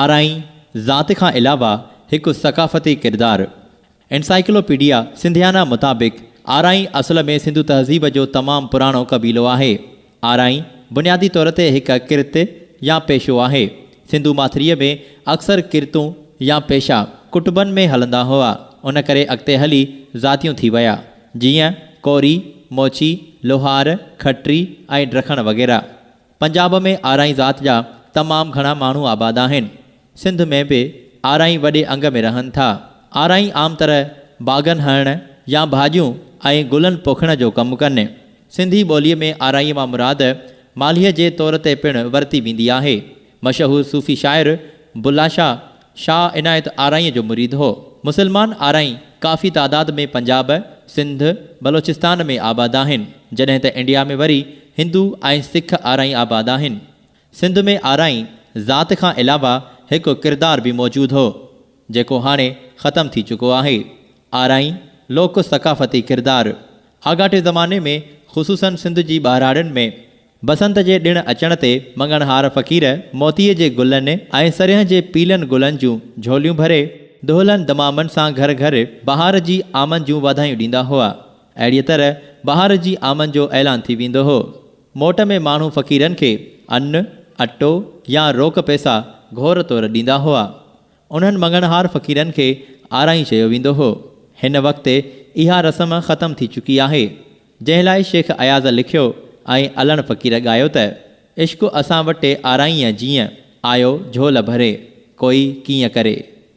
آرائين ذات کان علاوه هڪ ثقافتي ڪردار. انسائيڪلوپيڊيا سنڌيانا مطابق آرائين اصل ۾ سنڌو تهذيب جو تمام پراڻو قبيلو آهي. آرائين بنيادي طور تي هڪ ڪرت يا پيشو آهي. سنڌو ماٿريء ۾ اڪثر ڪرتون يا پيشا ڪٽنبن ۾ هلندا هئا، ان ڪري اڳتي هلي ذاتيون ٿي ويا، جيئن ڪوري، موچي، لوهار، کٽري ۽ ڊکڻ وغيره. پنجاب ۾ آرائين ذات جا تمام گهڻا ماڻهو آباد آهن. سنڌ ۾ به آرائين وڏي انگ ۾ رهن ٿا. آرائين عام طرح باغن هڻڻ يا ڀاڄيون ۽ گلن پوکڻ جو ڪم ڪن. سنڌي ٻوليء ۾ آرائينء مان مراد مالهيء جي طور تي پڻ ورتي ويندي آهي. مشهور صوفي شاعر بلا شاهه، شاهه عنايت آرائينء جو مريد هو. مسلمان آرائين ڪافي تعداد ۾ پنجاب، سنڌ، بلوچستان ۾ آباد آهن، جڏهن ته انڊيا ۾ وري هندو ۽ سک آرائين آباد آهن. سنڌ ۾ آرائين ذات کان علاوه هڪ ڪردار به موجود هو، جيڪو هاڻي ختم ٿي چڪو آهي. آرائين لوڪ ثقافتي ڪردار آڳاٽي زماني ۾ خصوصاً سنڌ جي ٻهراڙين ۾ بسنت جي ڏڻ اچڻ تي مڱڻهار فقير موتيي جي گلن ۽ سرينهن جي پيلن گلن جون جهوليون ڀري دهلن دمامن سان گهر گهر بهار جي آمد جون واڌايون ڏيندا هئا. اهڙيء طرح بهار جي آمد جو اعلان ٿي ويندو هو. موٽ ۾ ماڻهو فقيرن کي ان، اٽو يا روڪ پئسا گهور طور ڏيندا هئا. انهن مڱڻهار فقيرن کي آرائين چيو ويندو هو. هن وقت اها رسم ختم ٿي چڪي آهي. جنهن لاء شيخ اياز لکيو ۽ علڻ فقير ڳايو ته، عشق اسان وٽ آرائينء جيئن، آيو جهول ڀري، ڪوئي ڪيئن ڪري.